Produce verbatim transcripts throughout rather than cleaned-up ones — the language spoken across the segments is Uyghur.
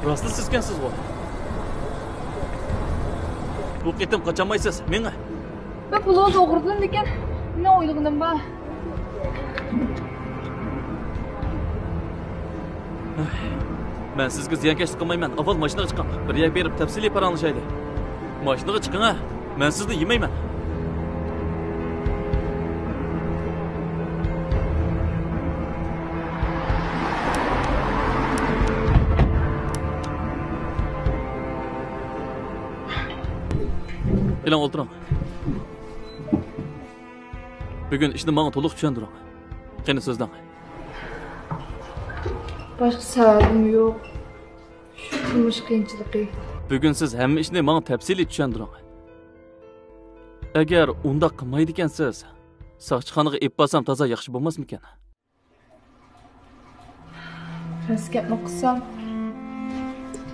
راستلا سىزكەنسىزغۇ؟ بۇ قېتىم قاچالمايسىز، مېڭە! مەن پۇلىڭىزنى ئوغرىلىدىم، لېكىن مېنىڭ ئويلىغىنىم بار. مەن سىزگە زىيانكەشلىك قىلمايمەن. ئاۋۋال ماشىنىغا چىقىڭ. بىر يەرگە بېرىپ تەپسىلىي پاراڭلىشايلى. ماشىنىغا چىقىڭ ھە. مەن سىزنى يېمەيمەن. كېلىڭ، ئولتۇرۇڭ. بۈگۈن ئىشنى ماڭا تولۇق چۈشەندۈرۈڭ. قېنى، سۆزلەڭ. باشقا سەۋەبىم يوق. شۇ تۇرمۇش قىيىنچىلىقى. بۈگۈن سىز ھەممە ئىشنى ماڭا تەپسىلىي چۈشەندۈرۈڭ. ئەگەر ئۇنداق قىلمايدىكەنسىز، ساقچىخانىغا ئېلىپ بارسام تازا ياخشى بولماسمىكەن؟ راست گەپنى قىلسام،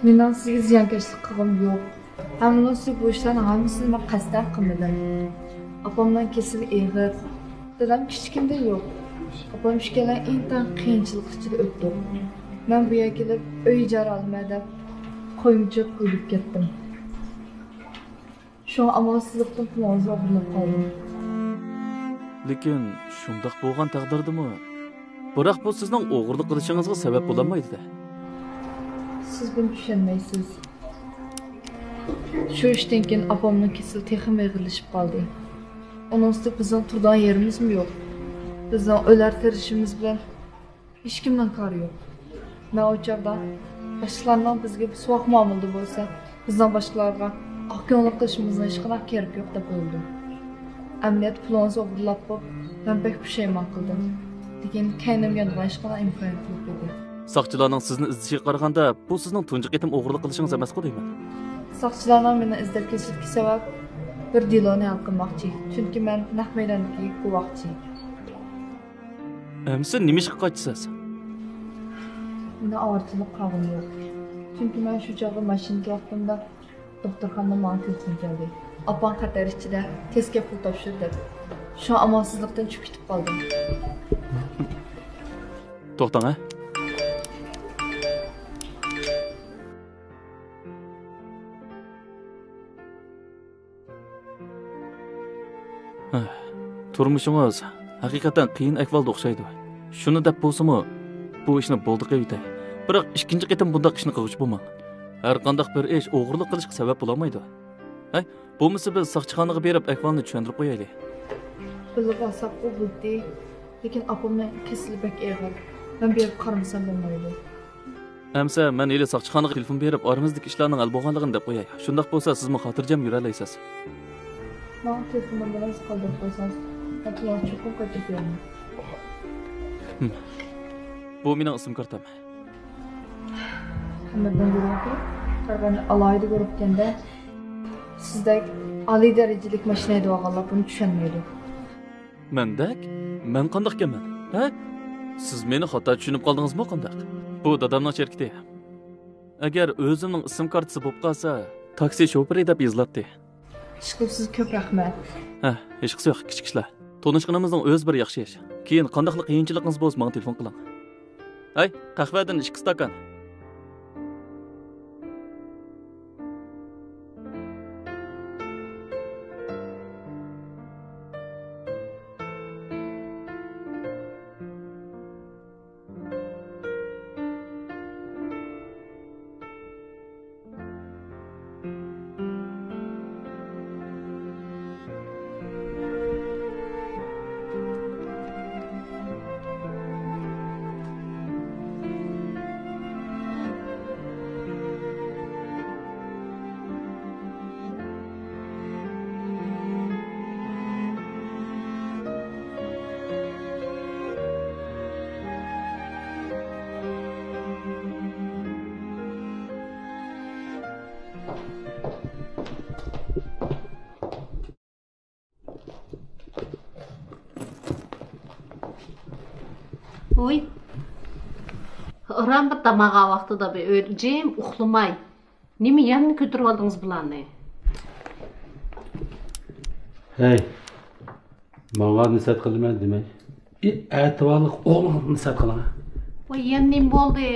مېنىڭ سىزگە زىيانكەشلىك قىلغۇم يوق. ھەم ئۇنىڭ ئۈستىگە بۇ ئىشلارنىڭ ھەممىسىنى مەن قەستەن قىلمىدىم. ئاپامنىڭ كېسىلى ئېغىر. دادام كىچىكىمدىن يوق. ئاپام ئىككىيلەن ئىنتايىن قىيىنچىلىق ئىچىدە ئۆتتۇق. مەن بۇ يەرگە كېلىپ ئۆي ئىجارە ئالىمەن دەپ قويمىچىلىق قىلىپ كەتتىم. شۇڭا ئامالسىزلىقتىن پۇلىڭىزنى ئوغرىلاپ قالدىم. لېكىن شۇنداق بولغان تەقدىردىمۇ، بىراق بۇ سىزنىڭ ئوغرىلىق قىلىشىڭىزغا سەۋەب بولالمايدۇ-دە. سىز بۇنى چۈشەنمەيسىز. شۇ ئىشتىن كېيىن ئاپامنىڭ كېسىلى تېخىمۇ ئېغىرلىشىپ قالدى. ئۇنىڭ ئۈستىگە بىزنىڭ تۇرىدىغان يېرىمىزمۇ يوق. بىزنىڭ ئۆلەر تىرىشىمىز بىلەن ھېچكىمنىڭ كارى يوق. مەن ئۇ چاغدا باشقىلارنىڭ بىزگە سوغۇق مۇئامىلىدە بولسا، بىزنىڭ باشقىلارغا ئاق كۆڭۈل قىلىشىمىزنىڭ ھېچقانداق كېرىكى يوق دەپ ئويلىدىم. ئەمەلىيەتتە پۇلىڭىزنى ئوغرىلاپ بولۇپ، مەن بەك پۇشايمان قىلدىم. لېكىن كەينىمگە يانىدىغان ھېچقانداق ئىمكانىيەت يوق ئىدى. ساقچىلارنىڭ سىزنى ئىزدىشىگە قارىغاندا، بۇ سىزنىڭ تۇنجى قېتىم ئوغرىلىق قىلىشىڭىز ئەمەسقۇ دەيمەن. ساقچىلارنىڭ مېنى ئىزدەپ كېلىشىدىكى سەۋەب بىر دېلونى ھەل قىلماقچى، چۈنكى مەن نەق مەيداندىكى گۇۋاھچى. ئەمىسە نېمە ئىشقا قاچىسىز؟ مېنىڭ ئاۋارىچىلىك قىلغۇم يوق. چۈنكى مەن شۇ چاغدا ماشىنىدا ۋاقتىمدا دوختۇرخانىدىن ماڭا تېلېفون كەلدى. ئاپاڭ خەتەر ئىچىدە، تېز كەپ پۇل تاپشۇر دەپ. شۇڭا ئامالسىزلىقتىن چۈشۈپ كېتىپ قالدىم. توختاڭ ھە. ھە، تۇرمۇشىڭىز ھەقىقەتەن قىيىن ئەھۋالدا ئوخشايدۇ. شۇنى دەپ بولسىمۇ، بۇ ئىشنى بولدى قىلىۋېتەي. بىراق ئىككىنچى قېتىم بۇنداق ئىشنى قىلغۇچى بولماڭ. ھەر قانداق بىر ئىش ئوغرىلىق قىلىشقا سەۋەب بولالمايدۇ. ھەي، بولمىسا بىز ساقچىخانىغا بېرىپ ئەھۋالنى چۈشەندۈرۈپ قويايلى. بىللە بارساققۇ بولدى، لېكىن ئاپامنىڭ كېسىلى بەك ئېغىر. مەن بېرىپ قارىمىسام بولمايدۇ. ئەمسە مەن ھېلى ساقچىخانىغا تېلېفون بېرىپ، ئارىمىزدىكى ئىشلارنىڭ ھەل بولغانلىقىنى دەپ قوياي. شۇنداق بولسا سىزمۇ خاتىرجەم يۈرەلەيسىز. ماڭا تېلېفون نومۇرىڭىزنى قالدۇرۇپ قويسىڭىز، مەن تۇرغان چوقۇم قايتىپ بېرىمەن. ھىم. بۇ مېنىڭ ئىسىم كارتام. ھەممىدىن بۇرۇنقى قارىغاندا ئالاھىدە گۇرۇپپىكەندە، سىزدەك ئالىي دەرىجىلىك ماشىنا ھەيدەۋالغانلار بۇنى چۈشەنمەيدۇ. مەندەك؟ مەن قانداقكەنمەن؟ ھە؟ سىز مېنى خاتا چۈشىنىپ قالدىڭىزمۇ قانداق؟ بۇ دادامنىڭ شىركىتى. ئەگەر ئۆزۈمنىڭ ئىسىم كارتىسى بولۇپ قالسا، تاكسى شوپۇرى دەپ يېزىلاتتى. ئىشقىلىپ سىزگە كۆپ رەھمەت. ھە، ھېچقىسى يوق، كىچىك ئىشلار. تونۇشقىنىمىزنىڭ ئۆزى بىر ياخشى ئىش. كېيىن قانداقلا قىيىنچىلىقىڭىز بولسا ماڭا تېلېفون قىلىڭ. ھەي، قەھۋەدىن ئىككى ئىستاكان. ۋوي، ئاران بىر دەم ئالغان ۋاقتىدا بىر ئۆيدە جىم ئۇخلىماي، نېمە يەنە كۆتۈرۈۋالدىڭىز بۇلارنى؟ ھەي، ماڭا نەسىھەت قىلىمەن دېمەي. ئى، ئەتىۋارلىق ئوغلۇڭغا نەسىھەت قىلىڭ. ۋاي، يەنە نېمە بولدى؟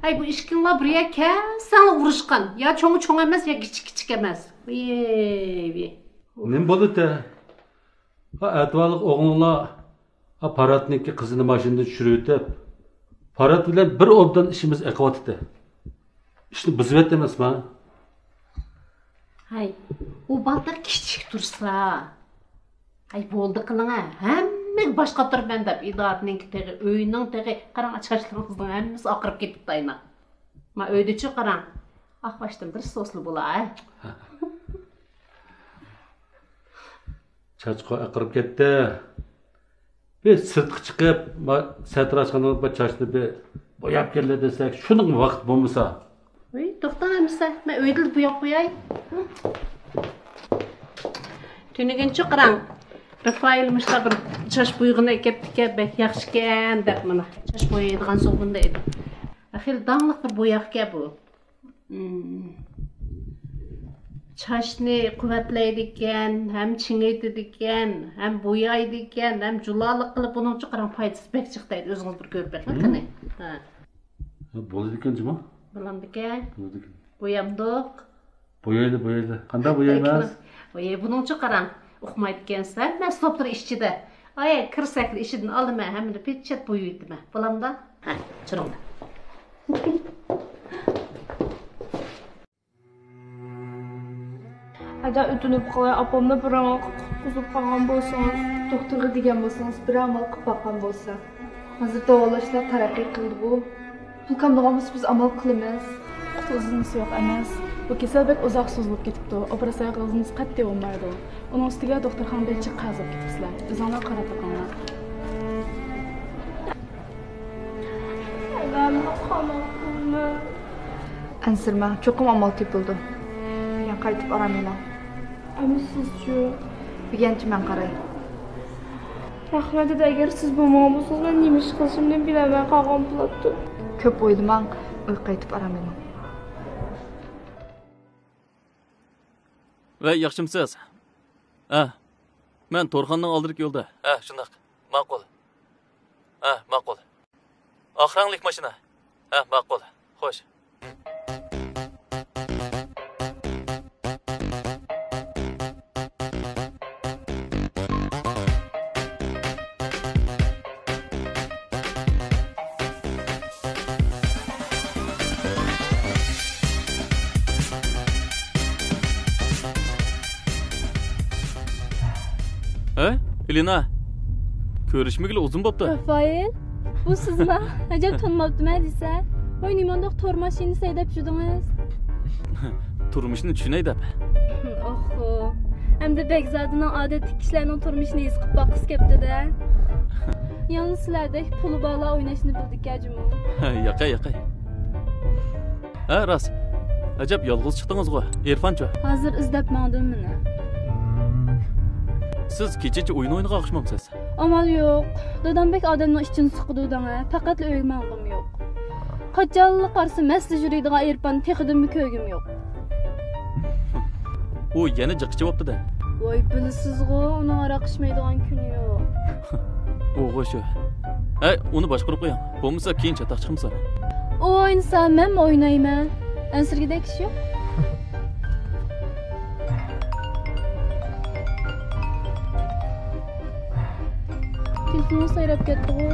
ھەي، بۇ ئىككىڭلار بىر يەرگە كەلسەڭلار ئۇرۇشقان. يا چوڭى چوڭ ئەمەس، يا كىچىكى كىچىك ئەمەس. ۋىي، ۋىي. نېمە بولدى تە؟ ھا، ئەتىۋارلىق ئوغلۇڭلار، ھا، پاراتنىڭكى قىزىنى ماشىنىدىن چۈشۈرۈۋېتىپ، پارات بىلەن بىر ئوبدان ئىشىمىز ئېقىۋاتىدۇ. ئىشنى بۇزۇۋەتتى ئەمەسمۇ؟ ھەي، ئۇ بالدۇر كىچىك تۇرسا. ھەي، بولدى قىلىڭە، ھەممىگە باش قاتۇرۇپمەن دەپ، ئىدارىنىڭكى تېخى، ئۆينىڭ تېخى، قاراڭ، چاچلىرىڭىزنىڭ ھەممىسى ئاقىرىپ كېتىپتۇ ئاينا. ما ئۆيدىچۇ قاراڭ، ئاق باشتىن بىر سوسلا بولا، ھە. چاچقا ئاقىرىپ كەتتى. بىر سىرتقا چىقىپ، ما-، سەتراچخانىغا بىر چاچنى بىر بوياپ كەلدى دېسەك، شۇنىڭغا ۋاقىت بولمىسا. ۋىي، توختاڭ ئەمىسە، مەن ئۆيدىلا بوياپ قوياي. تۈنۈگۈنچۇ قاراڭ، رافائېل مۇشۇنداق بىر چاچ بويىغىنى ئەكەپتىكەن، بەك ياخشىكەن دەپ، مانا، چاچ بويايدىغان سوغۇندا ئىدى. خېلى داڭلىق بىر بوياقكەن بۇ. مم. چاچنى قۇۋۋەتلەيدىكەن، ھەم چىڭىيتىدىكەن، ھەم بويايدىكەن، ھەم جۇلالىق قىلىپ، بۇنىڭچۇ قاراڭ پايدىسى بەك جىق دەيدۇ، ئۆزىڭىز بىر كۆرۈپ بېقىڭ قېنى. ھە. ھە، بولىدىكەن جۇمۇ. بولامدىكەن؟ بولىدىكەن. بويامدۇق؟ بويايلى، بويايلى. قانداق بويايمىز؟ ۋىي، بۇنىڭچۇ قاراڭ، ئۇقمايدىكەنسىز، ھەممە سوپتىرى ئىچىدە. ئايە، كىرسەكلا ئىچىدىن ئالىمەن، ھەممىنى پېتىچەت بويىۋېتىمەن. بولامدا؟ ھە، چۈرۈڭلار. ھەدە ئۆتۈنۈپ قالاي، ئاپامنى بىر ئامالغا قۇتقۇزۇپ قالغان بولسىڭىز. دوختۇرغا دېگەن بولسىڭىز، بىر ئامال قىلىپ باققان بولسا. ھازىر داۋالاشلار تەرەققىي قىلدىغۇ. پۇل كەمدىغان بولسا بىز ئامال قىلىمىز. قۇتقۇزمىسى يوق ئەمەس. بۇ كېسەل بەك ئۇزاق سوزۇلۇپ كېتىپتۇ. ئوپېراتسىيە قىلغىنىمىز قەتئىي بولمايدۇ. ئۇنىڭ ئۈستىگە دوختۇرخانىدىن جىق قەرز ئېلىپ كېتىپسىلەر. ئۆزۈڭلار قاراپ بېقىڭلار. ئەمما قانداق قىلىمەن؟ ئەنسىرىمەڭ، چوقۇم ئامال تېپىلىدۇ. بۈگۈن قايتىپ ئارام ئېلىڭ. ئەمما سىزچۇ؟ بۈگۈنچە مەن قاراي. رەھمەت، ئەگەر سىز بولمىغان بولسىڭىز، مەن نېمە ئىش قىلىشىمنى بىلەلمەي قالغان بولاتتىم. كۆپ ئويلىماڭ، ئۆيگە قايتىپ ئارام ئېلىڭ. ۋەي، ياخشىمسىز؟ ھە، مەن تورخانىنىڭ ئالدىدىكى يولدا. ھە، شۇنداق. ماقۇل. ھە، ماقۇل. ئاق رەڭلىك ماشىنا. ھە، ماقۇل. خوش. ھە، ئېلىنا، كۆرۈشمىگىلى ئۇزۇن بوپتۇ. رافائېل، بۇ سىزما؟ ئەجەب تونۇماپتىمەن دېسە. ۋاي، نېمانداق تور ماشىنىسى ھەيدەپ يۈردىڭىز؟ تۇرمۇشنى چۈشىنەي دەپ. ئوھو. ئەمدى بەگزادىنىڭ ئادەتتىكى كىشىلەرنىڭ تۇرمۇشىنى ھېس قىلىپ باققۇسى كەپتۇ-دە. يەنە سىلەردەك پۇلى بارلار ئويناشنى بىلىدىكەن جۇمۇ. ياقەي، ياقەي. ھە، راست. ئەجەب يالغۇز چىقتىڭىزغۇ، ئېرفانچۇ؟ ھازىر ئىزدەپ ماڭدىم مېنى. سىز كېچىچە ئويۇن ئوينىغان ئوخشىمامسىز؟ ئامال يوق. دادام بەك ئادەمنىڭ ئىچىنى سىقىدۇ دەڭە. پەقەتلا ئۆيگە ماڭغۇم يوق. قاچانلا قارىسا مەستە يۈرىدىغان ئېرپاننى تېخىدىنمۇ كۆرگۈم يوق. ئۇ يەنە جىق ئىچىۋاپتۇ-دە. ۋاي، بىلىسىزغۇ، ئۇنىڭ ھاراق ئىچمەيدىغان كۈنى يوق. ئۇغۇ شۇ. ھەي، ئۇنى باشقۇرۇپ قويۇڭ. بولمىسا كېيىن چاتاق چىقمىسۇن. ئۇ ئوينىسا مەنمۇ ئوينايمەن. ئەنسىرىگۈدەك ئىش يوق. تېلېفونىڭىز سايراپ كەتتىغۇ؟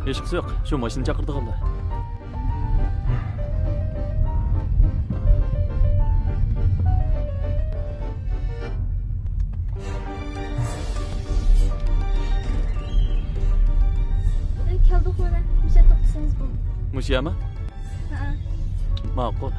ھېچقىسى يوق، شۇ ماشىنا چاقىرىدىغانلار. كەلدۇق مانا، مۇشۇ يەردە توختىسىڭىز بولدى. مۇشۇ يەرمۇ؟ ھە. ماقۇل.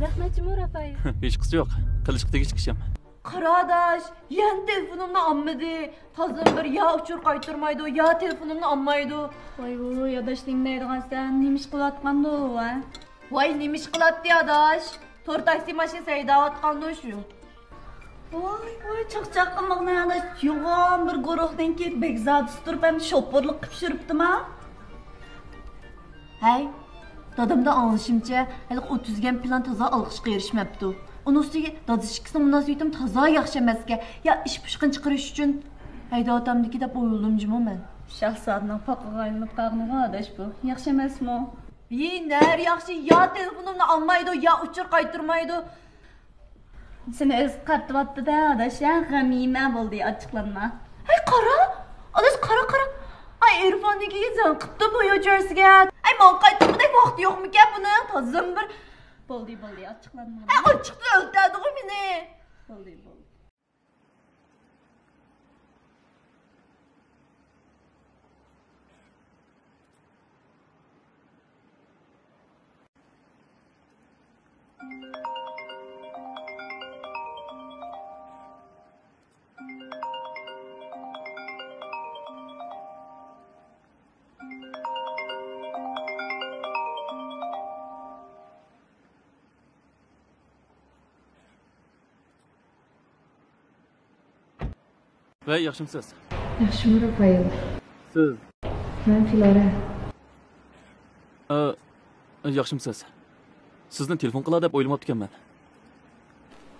رەھمەت جۇمۇ، رافائېل. ھېچقىسى يوق، قىلىشقا تېگىشلىك ئىشىم. قارا ئاداش، يەنە تېلېفونۇمنى ئالمىدى. تازىدىن بېرى يا ئۇچۇر قايتۇرمايدۇ، يا تېلېفونۇمنى ئالمايدۇ. ۋاي ۋۇي، ئاداش نېمە دەيدىغانسەن؟ نېمە ئىش قىلىۋاتقاندۇ ۋە؟ ۋاي، نېمە ئىش قىلاتتى ئاداش؟ تور تاكسى ماشىنىسى ھەيدەۋاتقاندۇ شۇ. ۋاي ۋاي، چاقچاق قىلمىغىنە ئاداش، يوغان بىر گۇرۇھنىڭكى بېگزادىسى تۇرۇپ ھەم شوپۇرلۇق قىلىپ يۈرۈپتىما؟ ھەي، دادامدىن ئاڭلىشىمچە، ھېلىقى ئۇ تۈزگەن پىلان تازا ئالقىشقا ئېرىشمەپتۇ. ئۇنىڭ ئۈستىگە دادىسى ئىككىسىنىڭ مۇناسىۋىتىمۇ تازا ياخشى ئەمەسكەن. يا ئىش پۇشقىنى چىقىرىش ئۈچۈن ھەيدەۋاتامدىكى دەپ ئويلىدىمجۇمۇ مەن. شاھزادىنىڭ پاقىغا ئايلىنىپ قالغىنىغا ئاداش بۇ. ياخشى ئەمەسمۇ؟ يى، نەر ياخشى، يا تېلېفونۇمنى ئالمايدۇ، يا ئۇچۇر قايتۇرمايدۇ. سېنى ئۆزى قارىتىۋاتىدۇ-دە، ئاداش، ھە؟ غەم يېمە، بولدى، ئاچچىقلانما. ھەي، قارا! ئاداش، قارا، قارا! ئاي، ئىرفاندىن كېيىن زەن قىپتۇ بۇ يوجۆرسىگە. ئەي، ماڭا قايتۇرغۇدەك ۋاقتى يوقمىكەن بۇنىڭ؟ تازىدىن بىر. بولدى، بولدى، ئاچچىقلانما. ئەي، ئاچچىقتىن ئۆلتۈرىدىغۇ مېنى. بولدى، بولدى. ۋەي، ياخشىمۇسىز؟ ياخشىمۇ، رافائېل؟ سىز؟ مەن فلورا. ئە، ياخشىمۇسىز؟ سىزنى تېلېفون قىلا دەپ ئويلىماپتىكەنمەن.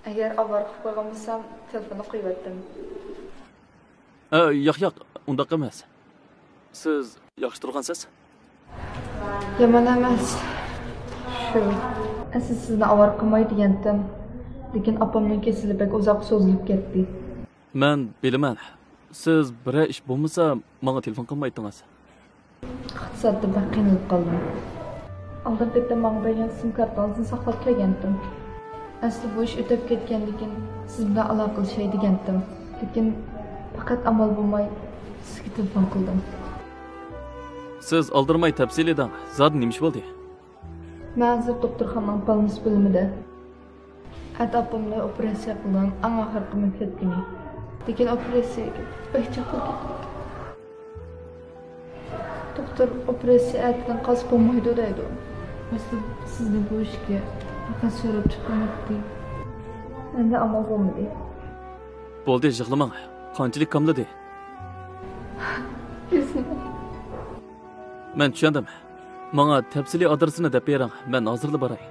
ئەگەر ئاۋارە قىلىپ قويغان بولسام، تېلېفوننى قويۇۋەتتىم. ئە، ياق، ياق، ئۇنداق ئەمەس. سىز ياخشى تۇرغانسىز؟ يامان ئەمەس. شۇ. ئەسلى سىزنى ئاۋارە قىلماي دېگەنتىم. لېكىن ئاپامنىڭ كېسىلى بەك ئۇزاققا سوزۇلۇپ كەتتى. مەن بىلىمەن. سىز بىرەر ئىش بولمىسا، ماڭا تېلېفون قىلمايتتىڭىز. ئىقتىسادتا بەك قىينىلىپ قالدىم. ئالدىنقى قېتىم ماڭا بەرگەن سىم كارتىڭىزنى ساقلاپ كەلگەنتىم. ئەسلى بۇ ئىش ئۆتۈپ كەتكەندىن كېيىن سىز بىلەن ئالاقىلىشاي دېگەنتىم. لېكىن پەقەت ئامال بولماي سىزگە تېلېفون قىلدىم. سىز ئالدىرىماي تەپسىلىي دەڭ، زادى نېمە ئىش بولدى؟ مەن ھازىر دوختۇرخانىنىڭ بالنىس بۆلۈمىدە. ئەتە ئاپامنى ئوپېراتسىيە قىلغان ئەڭ ئاخىرقى مۆھلەت كۈنى. لېكىن ئوپېراتسىيەگە بەك چاقىرىپ كەتتىم. دوختۇر ئوپېراتسىيە ئەتىدىن قالسا بولمايدۇ دەيدۇ. ئەسلى سىزنى بۇ ئىشكە پەقەت سۆرەپ چىققان ئىدى. مەندە ئامال بولمىدى. بولدى، يىغلىماڭ. قانچىلىك كاملىدى؟ يۈز مىڭ. مەن چۈشەندىم. ماڭا تەپسىلىي ئادرېسىنى دەپ بېرىڭ، مەن ھازىرلا باراي.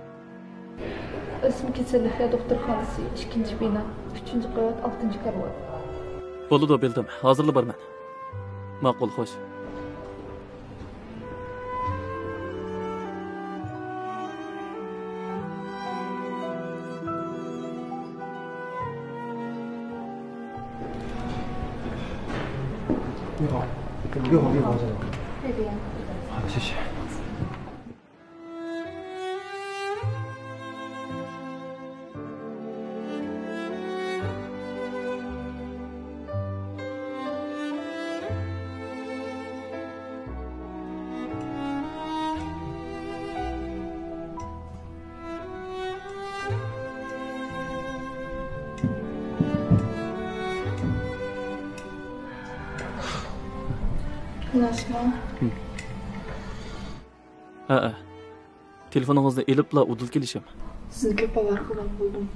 ئۆسمە كېسەللىكلەر دوختۇرخانىسى، ئىككىنچى بىنا، ئۈچىنچى قەۋەت، ئالتىنچى كارىۋات. بولىدۇ، بىلدىم، ھازىرلا بارىمەن. ماقۇل، خوش. خلاصمۇ؟ ھە. ھەئە. تېلېفونىڭىزنى ئېلىپلا ئۇدۇل كېلىشىم. سىزنى كۆپ ئاۋارە قىلغان بولدۇم.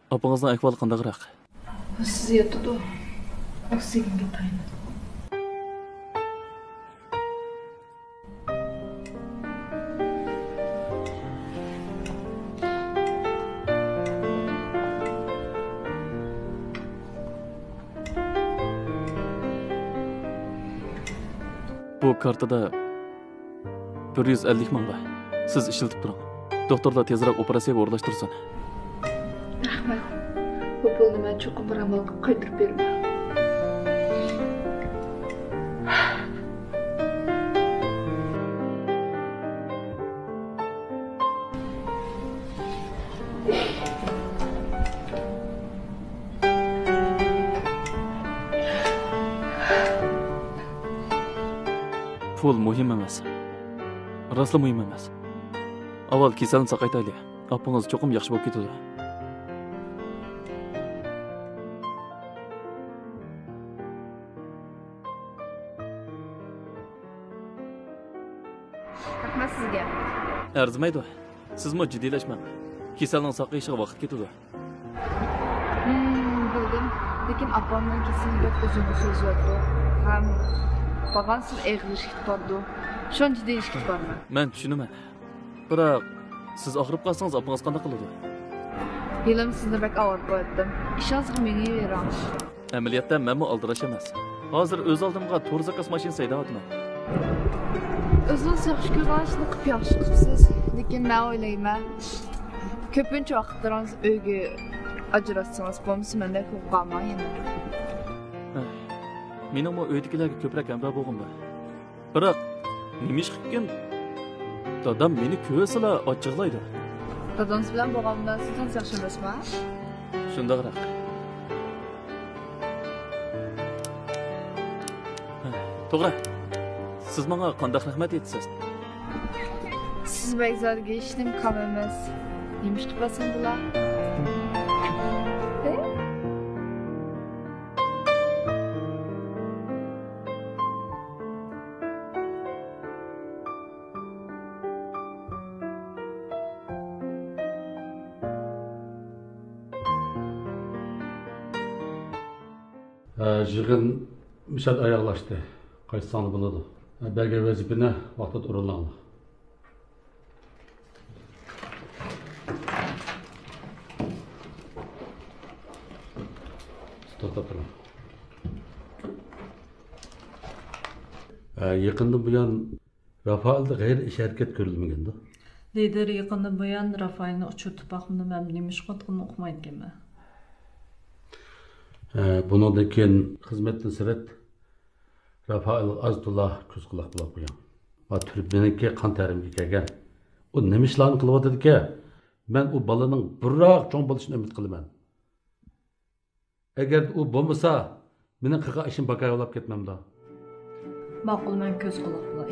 ئاپىڭىزنىڭ ئەھۋالى قانداقراق؟ ئۇ سىز ياتىدۇ. ئوكسىگېنگە تايىنىدۇ. بۇ كارتىدا بىر يۈز ئەللىك مىڭ بار. سىز ئىشلىتىپ تۇرۇڭ. دوختۇرلار تېزرەك ئوپېراتسىيەگە ئورۇنلاشتۇرسۇن. رەھمەت. بۇ پۇلنى مەن چوقۇم بىر ئامال قىلىپ قايتۇرۇپ بېرىمەن. پۇل مۇھىم ئەمەس. راستلا مۇھىم ئەمەس. ئاۋۋال كېسەلنى ساقايتايلى. ئاپىڭىز چوقۇم ياخشى بولۇپ كېتىدۇ. رەھمەت سىزگە. ئەرزىمەيدۇ. سىزمۇ جىددىيلەشمەڭ. كېسەلنىڭ ساقىيىشىغا ۋاقىت كېتىدۇ. ھىم، بىلدىم. لېكىن ئاپامنىڭ كېسىلى بەك ئۇزۇنغا سوزۇلۇۋاتىدۇ. ھەم بارغانسېرى ئېغىرلىشىپ كېتىپ بارىدۇ. شۇنچە دېيىشكە بارىمەن. مەن چۈشىنىمەن. بىراق، سىز ئاغرىپ قالسىڭىز، ئاپىڭىز قانداق قىلىدۇ؟ ھېلىمۇ سىزنى بەك ئاۋارە قىلىۋەتتىم. ئىشىڭىزغا مېڭىۋېرىڭ. ئەمەلىيەتتە مەنمۇ ئالدىراش ئەمەس. ھازىر ئۆز ئالدىمغا تور زاكاز ماشىنىسى ھەيدەۋاتىمەن. ئۆزىڭىز ياخشى كۆرگەن ئىشنى قىلىپ ياخشى قىپسىز. لېكىن مەن ئويلايمەن، كۆپىنچە ۋاقىتلىرىڭىز ئۆيگە ئاجراتسىڭىز بولمىسا مەندەك بولۇپ قالماڭ يەنە. ھە، مېنىڭمۇ ئۆيدىكىلەرگە كۆپرەك ھەمراھ بولغۇم بار. بىراق، نېمىشقىكىن دادام مېنى كۆرسىلا ئاچچىقلايدۇ. دادىڭىز بىلەن بولغان مۇناسىۋىتىڭىز ياخشى ئەمەسمۇ؟ شۇنداقراق. توغرا. سىز ماڭا قانداق رەھمەت ئېيتىسىز؟ سىز بەك زادىگە ھېچنېمە كام ئەمەس. نېمىشقا باسمىدىلا؟ ھە، يىغىن مۇشۇ يەردە ئاياغلاشتى. قايتساڭلار بولىدۇ. ھە، بەرگەن ۋەزىپىنى ۋاقتىدا ئورۇنلاڭلار. توختاپ تۇرۇڭ. ھە، يېقىندىن بۇيان رافائېلدا غەيرىي ئىش ھەرىكەت كۆرۈلمىگەندۇ؟ لىدېر يېقىندىن بۇيان رافائېلنى ئۇچرىتىپ باقمىدىم ھەم نېمىشقا ئۇنى ئۇقمايدىكەنمەن. ھە، بۇنىڭدىن كېيىن خىزمەتتىن سىرت رافائېلغا ئاز تولا كۆز قۇلاق بولاپ قويۇڭ. ۋە تۈرۈپ مېنىڭكى قان تەرىمگە كەلگەن. ئۇ نېمە ئىشلارنى قىلىۋاتىدىكەن؟ مەن ئۇ بالىنىڭ بىراق چوڭ بولۇشىنى ئۈمىد قىلىمەن. ئەگەر ئۇ بولمىسا، مېنىڭ قىلغان ئىشىم بىكارغا بولاپ كەتمەمدۇ؟ ماقۇل، مەن كۆز قۇلاق بولاي.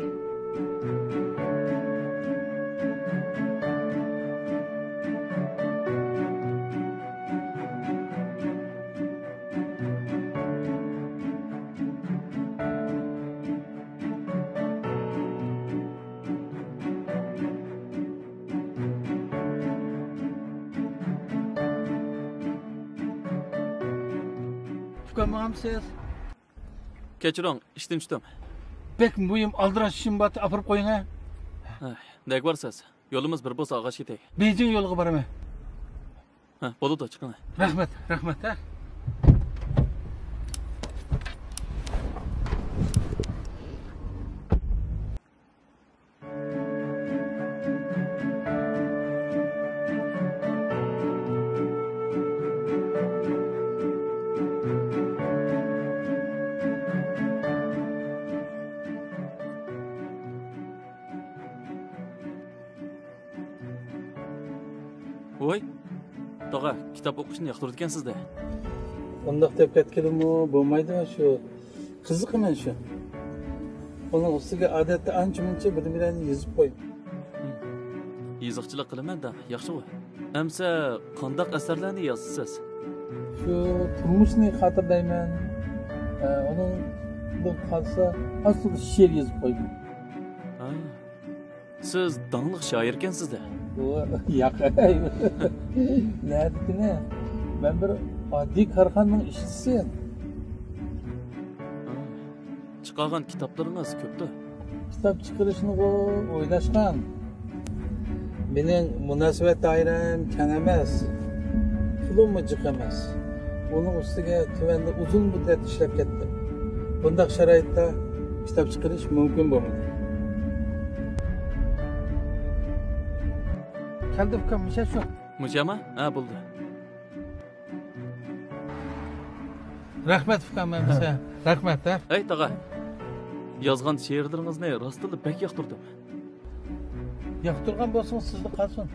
ئۇكام، ماڭامسىز؟ كەچۈرۈڭ، ئىشتىن چۈشتۈم. بەك مۇھىم ئالدىراش ئىشىم بار، ئاپىرىپ قويۇڭ ھە. ھە، نەگە بارىسىز؟ يولىمىز بىر بولسا ئالغاچ كېتەي. بېيجىڭ يولىغا بارىمەن. ھە، بولىدۇ، چىقىڭ. رەھمەت، رەھمەت ھە. ۋوي، تاغا، كىتاب ئوقۇشنى ياقتۇرىدىكەنسىز-دە. ئۇنداق دەپ كەتكىلىمۇ بولمايدۇ، شۇ قىزىقىمەن شۇ. ئۇنىڭ ئۈستىگە ئادەتتە ئانچە-مۇنچە بىر نېمىلەرنى يېزىپ قويىمەن. يېزىقچىلىق قىلىمەن دەڭ، ياخشىغۇ. ئەمسە قانداق ئەسەرلەرنى يازىسىز؟ شۇ تۇرمۇشنى خاتىرىلەيمەن. ئە، ئۇنىڭدىن قالسا ئاز-تولا شېئىر يېزىپ قويىمەن. ھا. سىز داڭلىق شائىركەنسىز-دە. ۋو، ياق. نەدىكىنى؟ مەن بىر ئاددىي كارخانىنىڭ ئىشچىسى. چىقارغان كىتابلىرىڭىز كۆپتۇ. كىتاب چىقىرىشنىغۇ ئويلاشقان. مېنىڭ مۇناسىۋەت دائىرەم كەڭ ئەمەس. پۇلۇممۇ جىق ئەمەس. ئۇنىڭ ئۈستىگە تۆۋەندە ئۇزۇن مۇددەت ئىشلەپ كەتتىم. بۇنداق شارائىتتا كىتاب چىقىرىش مۇمكىن بولمىدى. كەلدى ئۇكام، مۇشۇ شۇ. مۇشۇما؟ ھە، بولدى. رەھمەت ئۇكام، ئەمىسە. رەھمەت ھە. ھەي، تاغا. يازغان شېئىرلىرىڭىزنى راستتىنلا بەك ياقتۇردۇم. ياقتۇرغان بولسىڭىز سىزدە قالسۇن.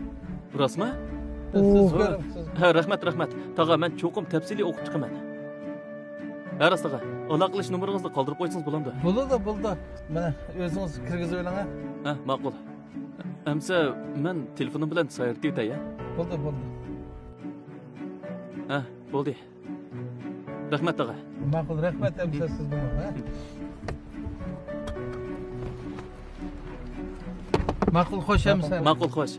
راستمۇ؟ سىز كۆرۈڭ، سىز. ھە، رەھمەت، رەھمەت. تاغا، مەن چوقۇم تەپسىلىي ئوقۇپ چىقىمەن. ھە، راست تاغا. ئالاقىلىشىش نومۇرىڭىزنى قالدۇرۇپ قويسىڭىز بولامدۇ؟ بولىدۇ، بولىدۇ. مانا، ئۆزىڭىز كىرگۈزۈۋېلىڭ ھە. ھە، ماقۇل. ئەمسە مەن تېلېفونۇم بىلەن ساياھەت ئېتەي ھە. بولدى، بولدى. ھە، بولدى. رەھمەت، تاغا. ماقۇل، رەھمەت، ئەمىسە سىزگىمۇ، ھە؟ ماقۇل، خوش، ئەمىسە. ماقۇل، خوش.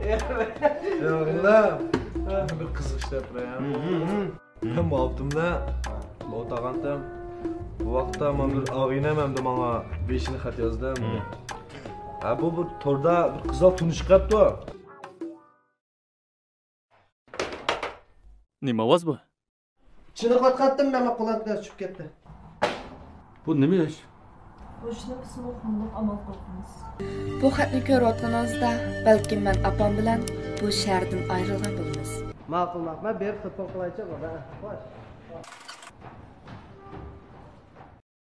ياغىلا، بىر قىزىق ئىش دەپ بېرەي. مەن مۇئاۋىتىمدە ئولتۇرغانتىم. بۇ ۋاقىتتا مانا بىر ئاغىنەم ئەمدى ماڭا بېشىنى خەت يازدى. ھە، بۇ بىر توردا بىر قىزال تونۇشۇپ قاپتۇ. نېمە ئاۋاز بۇ؟ چېنىقىۋاتقانتىم، مەن قۇلاقتىن چۈشۈپ كەتتى. بۇ نېمە ئىش؟ بۇ ئىشنى بىزمۇ ئۇقمىدۇق، ئامال قىلىپمىز. بۇ خەتنى كۆرۈۋاتقىنىڭىزدا، بەلكىم مەن ئاپام بىلەن بۇ شەھەردىن ئايرىلغان بولىمىز. ماقۇل، ماقۇل. مەن بېرىپ تېلېفون قىلايچۇ، بابا. خوش.